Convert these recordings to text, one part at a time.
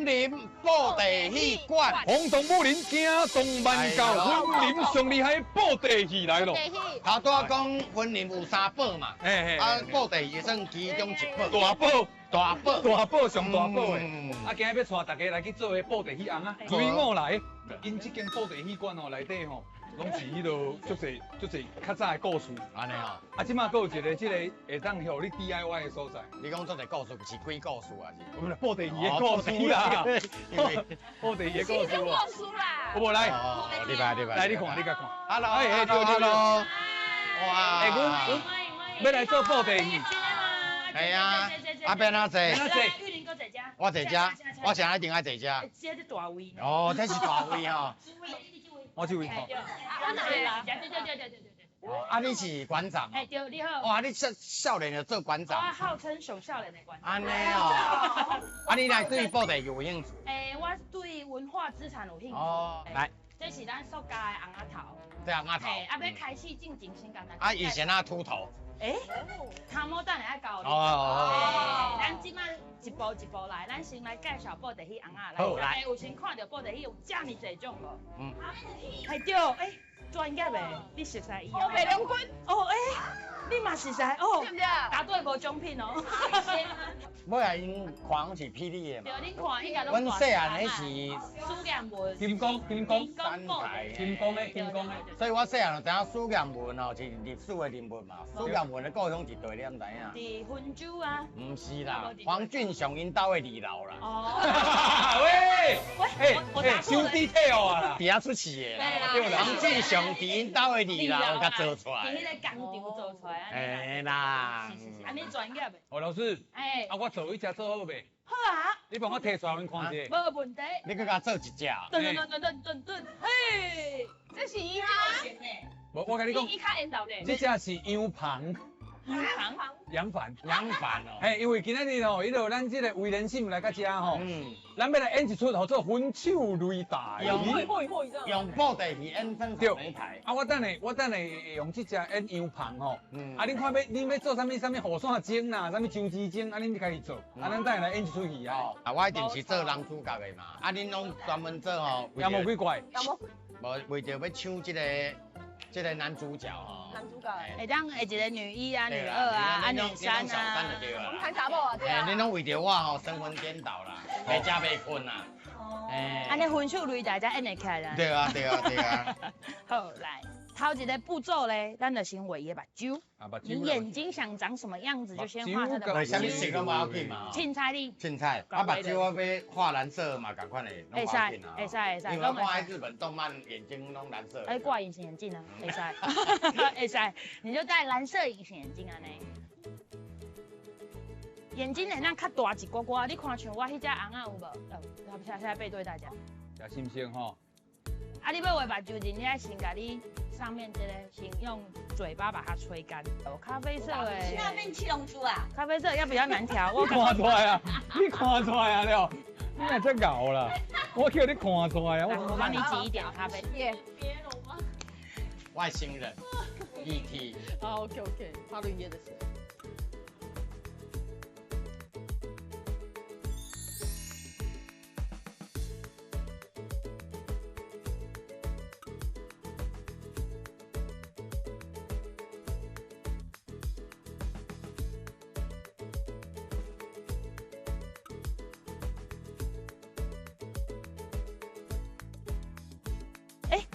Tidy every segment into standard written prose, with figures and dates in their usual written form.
雲林布袋戲館，轟動武林，驚動萬教，雲林上厲害布袋戲來咯。頭拄仔講雲林有三寶嘛，啊，布袋戲算其中一寶。大寶，大寶，大寶上大寶的。啊，今日欲帶大家來去做个布袋戲尪仔，隨我來。𪜶這間布袋戲館吼，內底吼，攏是彼落足濟足濟較早的故事。按呢哦。啊，這馬閣有一个這个會當予你 DIY 的所在。你講足濟故事是鬼故事啊？是？毋是布袋戲的故事啦。布袋戲的故事。故事啦。有無來？你來你來。來，你看，你共看。 Hello，Hello，Hello。哇！欸，阮欲來做布袋戲。係啊，啊欲按怎坐？按怎坐？玉林哥坐遮。我坐遮，我啥一定愛坐遮。這是大位。哦，這是大位吼。我這位。啊，對對對對對對對。啊，你是館長。哎，對，你好。哇，你少少年就做館長。我號稱上少年的館長。按呢哦。啊，你來對布袋有興趣？欸，我對文化資產有興趣。哦，來。這是咱塑膠的尪仔頭。這尪仔頭。嘿，啊，欲開始進前先共大家。啊，伊是按怎禿頭？欸，頭毛等下愛教你。哦。咱這擺一步一步來，咱先來介紹布袋戲尪仔。好，來。大家有先看著布袋戲有遮爾濟種無？嗯。係對，欸，專業的，你熟悉伊？哦，白龍君。哦，欸，你嘛熟悉哦？對不對？答對無獎品哦。尾仔𪜶看攏是霹靂的嘛。對，恁看應該攏。阮細漢彼是史艷文。金剛，金剛。三台。金剛的，金剛的。所以我細漢就知影史艷文哦是歷史的人物嘛。史艷文的故鄉佇佗，你敢知影？佇溫州啊。毋是啦，黃俊雄𪜶兜的二樓啦。哦。喂。喂，我答錯傷 detail 啊。佇遐出世的啦。黃俊雄佇𪜶兜的二樓共做出來。佇彼個工廠做出來。嘿啦。是是是，按呢專業的。哦，老師。欸。啊，我做彼隻做好未？好啊。你幫我提出來，阮看一下。無問題。你閣共做一隻。噔噔噔噔噔噔，嘿，這是伊哈。無，我共你講。伊較緣投咧。這隻是羊房。羊房。揚帆。揚帆哦。嘿，因為今仔日吼，彼落咱這个威廉森來到遮吼，咱欲來演一齣號做分手擂台。用布袋戲演分手擂台。啊，我等下我等下用這隻演羊房吼。啊，恁看欲恁欲做啥物啥物雨傘精啦，啥物姜子精，啊，恁就家己做。啊，咱等下來演一齣戲啊。啊，我一定是做男主角的嘛。啊，恁攏專門做吼。妖魔鬼怪。妖魔。無為著欲搶這个。這个男主角吼，男主角，會當會一个女一啊，女二啊，啊女三啊，我們看查某啊，對啊。恁攏為著我吼，神魂顛倒啦，袂食袂睏啦。哦。按呢分手擂台才演會起來啦。對啊對啊對啊。好，來，頭一个步驟咧，咱就先畫伊的目睭。啊，目睭。你眼睛想長什麼樣子，就先畫他的目睭。啥物色攏無要緊嘛。凊彩你。凊彩，啊目睭我欲畫藍色嘛，仝款的，攏無要緊啊。會使會使。因為我看彼日本動漫，眼睛攏藍色。哎，掛隱形眼鏡啊，會使，會使，你就戴藍色隱形眼鏡按呢。眼睛會當較大一寡寡，你看像我彼隻尪仔有無？哦，現在背對大家。誠新鮮吼。啊，你欲畫目睭前，你愛先共你上面這个，先用嘴巴把它吹乾。哦，咖啡色的。那變七龍珠啊？咖啡色要比較難調。你看出來啊？你看出來啊了？你若遮𠢕啦？我叫你看出來啊！我幫你擠一點咖啡。耶。外星人，E.T。好，OK OK，發綠葉的水。欸，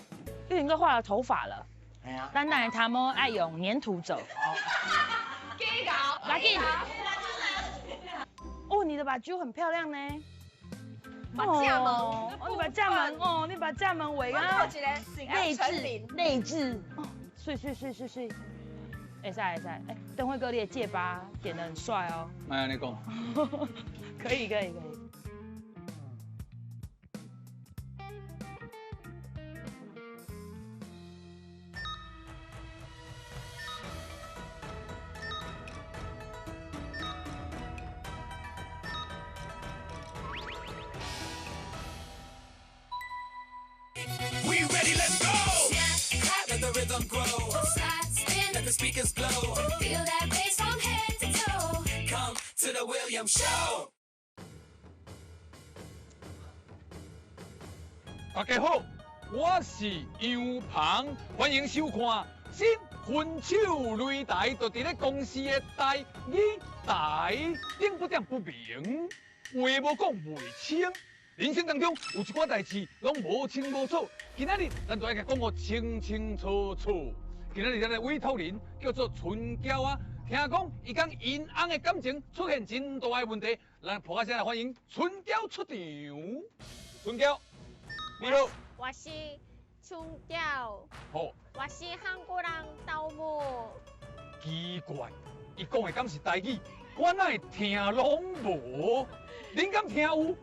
玉林哥畫了頭髮了。哎呀，咱等下頭毛愛用黏土走。來緊。哦，你的目睭很漂亮呢。目睭門。哦，你目睭門哦，你目睭門畫啊。內置內置。哦，媠媠媠媠媠。會使會使，欸，登輝哥你的戒疤點得很帥哦。莫按呢講。可以可以可以。 We ready, let's go. Let the rhythm grow. Let the speakers blow. Feel that bass from head to toe. Come to the Williams Show. 大家好，我是杨鹏，欢迎收看《新分手擂台》，就伫咧公司的台语台，顶不点不明，话无讲袂清。人生当中有一寡代志拢无清无楚，今仔日咱就爱共讲个清清楚楚。今仔日咱的委托人叫做春娇啊，听讲伊佮𪜶翁的感情出现真大的问题，咱噗仔声来欢迎春娇出场。春娇，你好。我是春娇。好。我是韩国人豆母。奇怪，伊讲的敢是台语？我哪会听拢无？恁敢听有？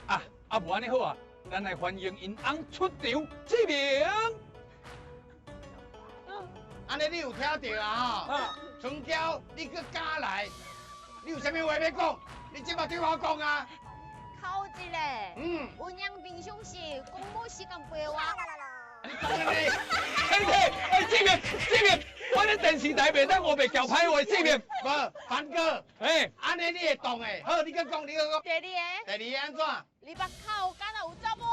啊啊，无按呢好啊，咱来欢迎𪜶翁出场，志明。按呢你有听著啊？吼，春娇，你阁敢来？你有啥物话欲讲？你这马对我讲啊！头一个，阮娘平常时讲无时间陪我。你讲啥物？哎，志明，志明，我咧电视台袂当乌白翘歹话，志明。无，凡哥，哎，按呢你会当的。好，你阁讲，你阁讲。第二个。第二个按怎？你目口敢若有查某？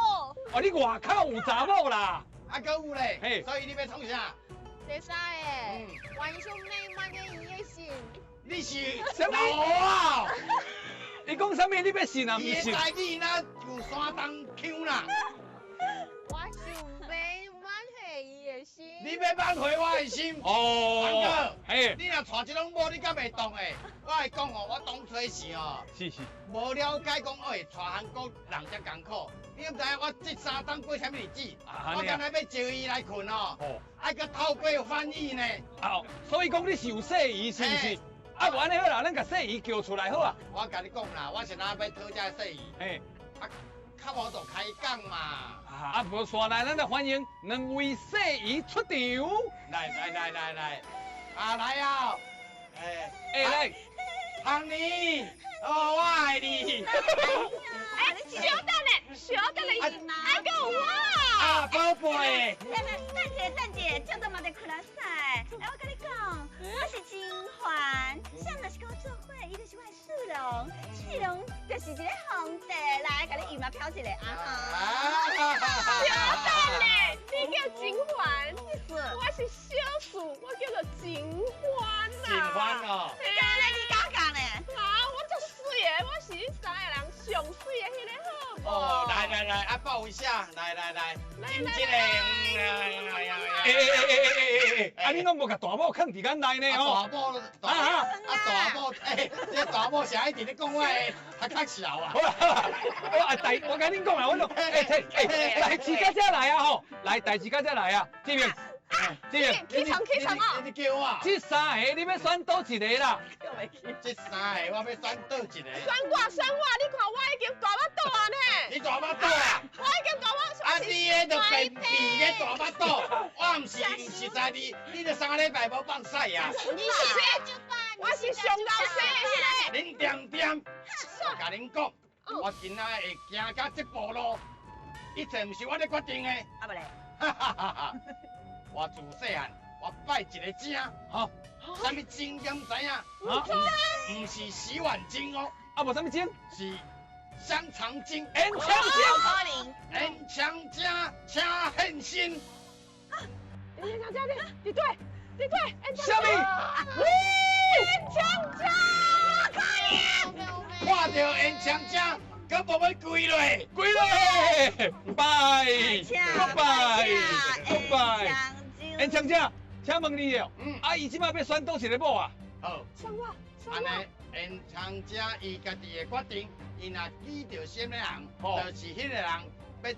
哦，你外口有查某啦？啊，阁有咧。所以你欲创啥？第三个，幻想美满的伊的心。你是啥物？老啊！你讲啥物？你欲信啊？毋是。伊的台语若有山东腔啦。我想欲挽回伊的心。你欲挽回我的心？哦。凡哥，你若娶这种某，你敢会当的？我会讲哦，我当初时哦，是是，无了解讲，哎，娶韩国人才艰苦。你毋知影我这三冬过啥物日子？我敢若欲招伊来困哦，爱阁透过翻译呢。哦，所以讲你是有细姨是毋是？啊，无按呢好啦，咱共细姨叫出来好啊。我共你讲啦，我是若欲讨这个细姨，啊，较无就开讲嘛。啊，无煞来，咱就欢迎两位细姨出场。来来来来来，啊来啊！哎哎来，芳妮，哦，我爱你。哎，稍等咧，稍等咧，啊，阁有我。啊，宝贝。等者，等者，这都嘛得ください。哎，我跟你讲，我是金环，啥若是跟我做伙，伊就是我的四郎，四郎就是一个皇帝，来，共你姨妈飘一下啊哈。稍等咧，你叫金环，我是小树，我叫做金欢啦。金欢哦。嘿啊，你敢讲咧？啊，我足媠的，我是恁三个人上媠的彼个好无？哦，来来来，啊抱一下，来来来，来来来，哎哎哎哎哎哎，啊你拢无共大某囥伫咱内呢吼？大某，啊啊大某，哎，这大某是爱伫咧讲我的，较较笑啊。好啦好啦，我啊代，我共恁讲啦，我讲，哎哎，代志到遮来啊吼，来代志到遮来啊，志明，志明，起床起床哦！你叫我。这三个你欲选佗一个啦？这三个我欲选佗一个？选我选我，你看我已经大腹肚啊呢。你大腹肚啊？我已经大腹。啊，你彼就便秘咧大腹肚，我毋是毋实在你，你著3礼拜无放屎啊！你是，我是上老细的彼个。恁恬恬，我共恁讲，我今仔会行到这步路，一切毋是我咧决定的。啊无咧？哈哈哈哈！我自细汉，我拜一个精，吼，啥物精敢知影？毋是洗碗精哦，啊无啥物精？是香肠精。烟肠精。烟肠精，请现身。烟肠精，你对，你对，啥物？烟肠精，我可以。看著烟肠精，阁无欲跪落，跪落，拜，拜，拜。烟肠精，请问你哦，啊，伊这马欲选佗一个某啊？好，选我，按呢，烟肠精伊家己的决定，伊若记著啥物人，就是彼个人欲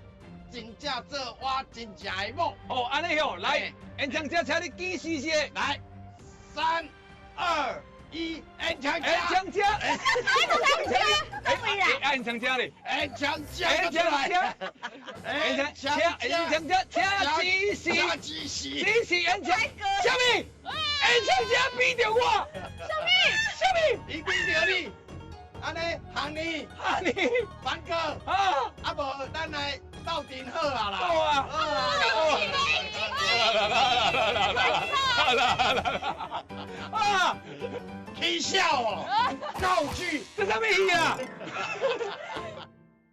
真正做我真正的某。哦，按呢哟，来，烟肠精，请你记死些，来，3、2、1，烟肠精，烟肠精，烟肠精，哎，烟肠精咧，烟肠精，烟肠精，烟肠精，烟肠精，请指示，指示，指示烟肠，啥物？烟肠精比著我，啥物？啥物？伊比著你，按呢，行你，行你，凡哥，啊，啊无，咱来斗阵好啊啦，好啊，好啊，啦啦啦啦啦，啊！起笑哦，闹剧，这啥物戏啊？